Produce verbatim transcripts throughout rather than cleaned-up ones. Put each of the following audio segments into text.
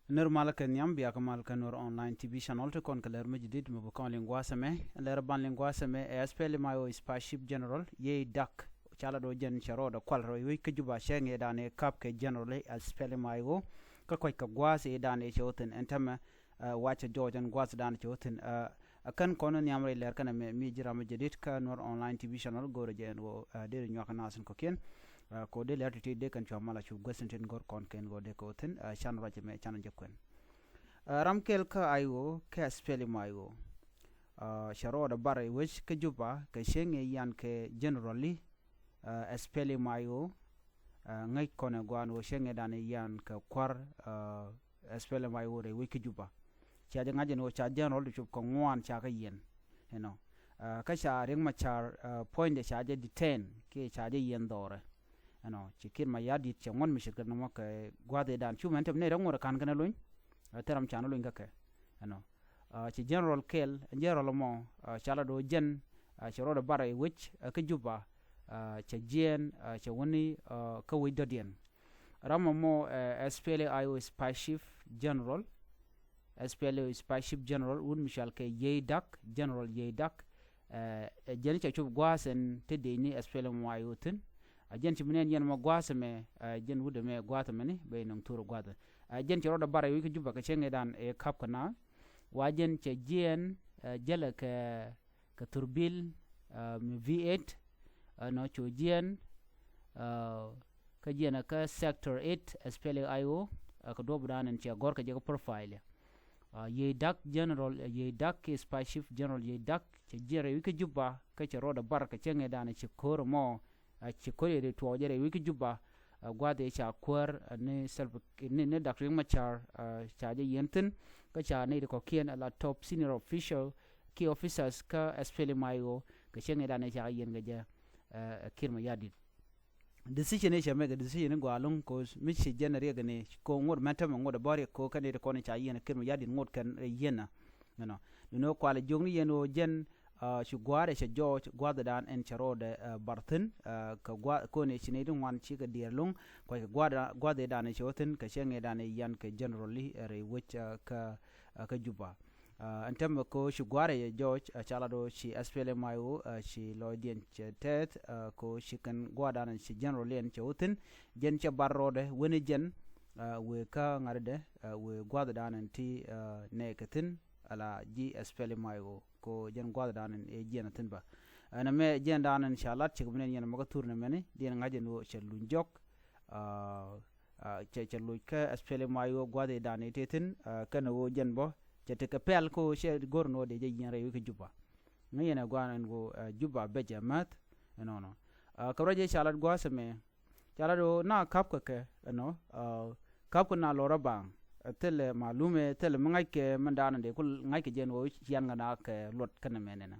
Nir mal kɛ nhiam, bia kɛ mal kɛ Nuer Online T V channel ti kɔn kɛ lɛr mi jidit mi bi kɔn liŋ gua̱a̱th ɛmɛ. Lɛr ban liŋ gua̱a̱th ɛmɛ ɛ S P L M I O Spy Chief General Yei Dak, ca la do̱ jɛn cɛ rɔɔdɛ kual rɔ i̱ wec kä Juba cɛ ŋi̱i̱c dan i̱ kap kɛ general i̱ S P L M I O. Kä kɔc kɛ gua̱a̱th i̱ dan i̱ cɛ wä thi̱n ɛn tämɛ, ɛ, wa̱cɛ jɔɔc ɛn gua̱a̱th dan cɛ wä thi̱n, ɛ, ɛ kän kɔn nhiam rɛy lɛr kɛn ɛmɛ mi ji̱ ram mi jadid kä Nuer Online T V channel go̱o̱rɛ jɛ ɛn ɣöö, ɛ, dee rɛ nyuak kɛ nath in kɔ̱kiɛn. Ɛ, kɛ ɣöö dee lɛr ti̱ti̱ dee kɛn cua mal a cu guäth in tin go̱r kɔn kɛn ɣöö dee kɛ wä thi̱n, ɛ, can ruac ɛmɛ can jɛ kuɛn. Ɛ, ram kɛl kä I O kɛ S P L M I O. Ɛ, cɛ rɔɔdɛ bar i̱ wec kä Juba kɛ cieŋ i̱ yan kɛ general i̱, ɛ, S P L M I O, ɛ, ŋäc kɔn ɛ gua̱a̱n ɣöö cieŋ i̱ dan i̱ yan kɛ kua̱r, ɛ, S P L M I O rɛy wec kä Juba. Cia jɛ ŋa̱c ɛn ɣöö ca general ti cop kɛ ŋuan ca kɛ yiɛn. Ɛnɔ. Ɛ, kä ca Riek Machar, ɛ, puɔ̱nydɛ ca jɛ detain kiɛ ca jɛ yiɛn dhɔrɛ. Ɛnɔ, ci Kiir Mayardit cɛ ŋuɔ̱t mi ce̱tkɛ nɔmɔ kɛ gua̱a̱th i̱ dan. Cu mɛn tɛm nɛy rɛ ŋuɔ̱t ɛ ka̱n kɛn ɛ lony. Ɛ, thil ram can ɛ lony kä kɛ. Ɛnɔ. Ɛ, ci general kɛl, ɛn general mɔ, ɛ, ca la do̱ jɛn, ɛ, cɛ rɔɔdɛ bar i̱ wec, ɛ, kä Juba, ɛ, cɛ jiɛɛn, ɛ, cɛ wäni, ɛ, kä wec dɔ̱diɛn. Ram ɛmɔ, ɛ, S P L A I O Spy Chief General, S P L A I O Spy Chief General, wut mi cɔal kɛ Yei Dak, General Yei Dak, ɛ, ɛ jɛn cɛ cop gua̱a̱th ɛn te dee ni S P L M I O thi̱n. Ɛ jɛn ci mi nɛn yɛn mɔ gua̱a̱th ɛmɛ, ɛ, jɛn wut ɛmɛ gua̱a̱th ɛmɛni, bɛ nɔŋ thur gua̱a̱th. Ɛ jɛn cɛ rɔɔdɛ bar i̱ wec kä Juba kɛ cieŋ i̱ dan ɛ kap kɛ na. Wa jɛn cɛ jiɛɛn, ɛ, jälɛ kɛ kɛ thurbil, ɛ, mi V eight, ɛ, nɔ cu jiɛn, ɛ, kä jiɛn ɛ kä sector eight, S P L A I O, ɛ, kɛ duɔp dan ɛn cɛ gɔr kɛ jɛ kä profile. Ɛ, Yei Dak general, ɛ, Yei Dak ki spy chief general Yei Dak cɛ jiɛn rɛy wi̱c kä Juba, kä cɛ rɔɔdɛ bar kɛ cɛ ŋɛ dan ɛ ci ko̱r ɛmɔ, ɛ, ci ko̱r yɛ ri tuɔɔk jɛ rɛy wi̱c kä Juba, ɛ, gua̱th ɛ ca kuäär, ɛ, ni Salva Kiir, ni, ni Doctor Riek Machar, ɛ, ca jɛ yiɛn thi̱n, kä ca nɛy ti kɔ̱kiɛn, ɛ, la top senior official, ki officers kä S P L M I O, kɛ cieŋ i̱ dan i̱ cakɛ yiɛn kɛ jɛ, ɛ, Kiir Mayardit. Decision i̱ cɛ mɛk ɛ decision i̱ gɔaa lo̱ŋ, 'cause mi ci jɛn riɛk ni ko ŋot mɛn tämɛ ŋot ɛ bä riɛk ko kɛn i̱ ti kɔn i̱ ca yiɛn Kiir Mayardit ŋot kɛn rɛ yiɛn na. You know, ni nɔ kualɛ jiök ni yɛn ɣöö jɛn, ɛ, ci gua̱a̱r ɛ cɛ jɔɔc gua̱a̱th i̱ dan ɛn cɛ rɔɔdɛ, ɛ, bar thi̱n, ɛ, kɛ gua̱a̱th kɔn i̱ ci nɛy ti ŋuan ci kɛ diɛɛr lo̱ŋ, kuac kɛ gua̱a̱th i̱ dan, gua̱a̱th i̱ dan ɛ cɛ wä thi̱n, kɛ cɛ ŋi̱i̱c dan i̱ yan kɛ general i̱, ɛ, rɛy wec, ɛ, kä, ɛ, kä Juba. Ɛ, ɛn tɛmɛ ko ci gua̱a̱r ɛ jɔɔc, ɛ, ca lat ɣöö ci S P L M I O, ɛ, ci lɔcdiɛn cɛ tɛth, ɛ, ko ci kɛn gua̱a̱r dan ci general iɛn cɛ wä thi̱n, jɛn cɛ bar rɔɔdɛ, wen i̱ jɛn, ɛ, wëë kä ŋa̱tdɛ, ɛ, wëë gua̱a̱th dan ɛn ti, ɛ, nɛɛkɛ thi̱n, ala ji̱ S P L M I O, ko jɛn gua̱a̱th dan ɛn ɛ jiɛn a thi̱n bä. Ɛn ɛmɛ jiɛn dan ɛn ca lat cɛ kɛ bi nɛn yɛn ɛmɛ kä thur nɛ mɛni, diɛn ŋa̱c ɛn ɣöö cɛ luny jɔk, ɛ, ɛ, cɛ, cɛ loc kä S P L M I O gua̱th i̱ dan i̱ te thi̱n, ɛ, kɛnɛ ɣöö jɛn bä cɛ tekɛ pɛl kä ɣöö cɛ go̱r ni ɣöö dee jɛ yiɛn rɛy wi̱c kä Juba. Ŋäc yɛn ɛ gua̱a̱n ɛn ɣöö, ɛ, Juba bɛ jɛ mäth ɛnɔnɔ. Ɛ, kɛ ruac ëë ca lat gua̱a̱th ɛmɛ, ca lat ɣöö na ka̱pkɛ kɛ ɛnɔ, ɛ, ka̱pkɛ na lɔrä baŋ, ɛ, thilɛ malum ɛ, thilɛ mi ŋa̱ckɛ min daanɔ dee ku ŋa̱ckɛ jɛn ɣöö cian ŋä na kɛ luɔt kɛnɛ mɛn ɛnɛ.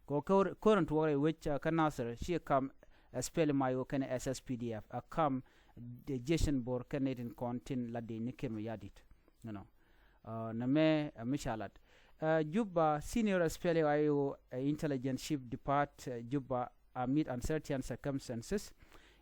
Kɛ ɣöö ko̱r, ko̱r in tuɔɔk rɛy wec, ɛ, kä Nasir, ciɛ kam S P L M I O kɛnɛ S S P D F, ɛ kam de Jason Bor kɛnɛ tin kɔn tin la dee ni Kiir Mayardit. You know. Ɛ, nɛ mɛ, ɛ, mi ca lat. Ɛ, Juba, senior S P L A I O, ɛ, intelligence chief depart, ɛ, Juba amid uncertain circumstances.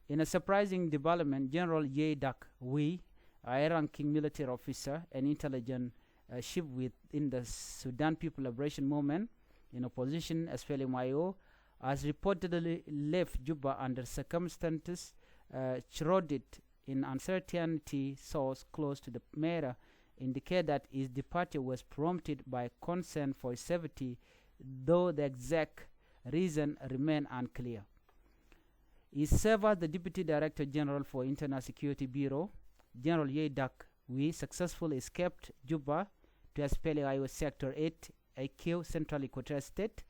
In a surprising development, General Yei Dak Wei, a high-ranking military officer and intelligence, uh, chief within the Sudan People Liberation Movement, in opposition, S P L M I O, has reportedly left Juba under circumstances, uh, shrouded in uncertainty. Source close to the matter indicate that his departure was prompted by concern for his safety, though the exact reason remain unclear. He served as the Deputy Director General for Internal Security Bureau. General Yei Dak Wei successfully escaped Juba to S P L A I O Sector eight, A Q, Central Equatoria State.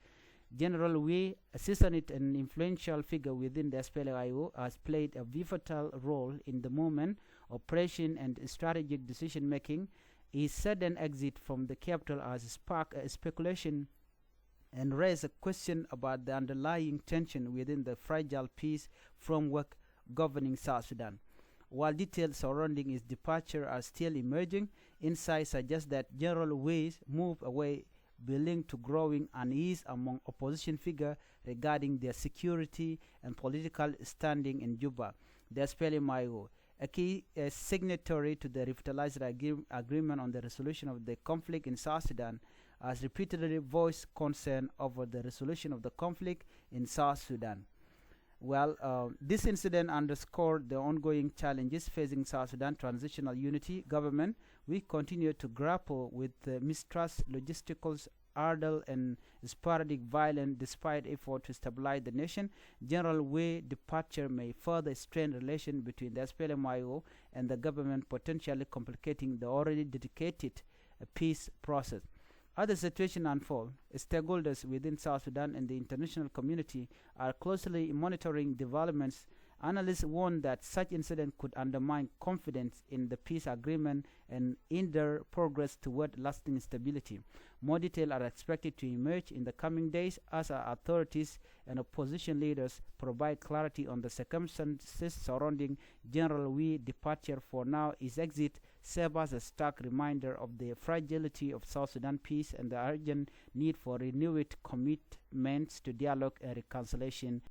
General Wei, a seasoned and influential figure within the S P L A I O, has played a pivotal role in the movement, operation, and strategic decision-making. His sudden exit from the capital has sparked a speculation and raised a question about the underlying tension within the fragile peace framework governing South Sudan. While details surrounding his departure are still emerging, insights suggest that General Wei's move away be linked to growing unease among opposition figures regarding their security and political standing in Juba. The S P L M I O a key uh, signatory to the revitalized agreement on the resolution of the conflict in South Sudan, has repeatedly voiced concern over the resolution of the conflict in South Sudan. Well, uh, this incident underscored the ongoing challenges facing South Sudan transitional unity government. We continue to grapple with the mistrust, logisticals, ardor, and sporadic violence despite effort to stabilize the nation. General Wei departure may further strain relation between the S P L M I O and the government, potentially complicating the already dedicated uh, peace process. As the situation unfolds, stakeholders within South Sudan and the international community are closely monitoring developments. Analysts warn that such incidents could undermine confidence in the peace agreement and hinder progress toward lasting stability. More details are expected to emerge in the coming days as our authorities and opposition leaders provide clarity on the circumstances surrounding General Wei departure. For now, his exit serve as a stark reminder of the fragility of South Sudan peace and the urgent need for renewed commitments to dialogue and reconciliation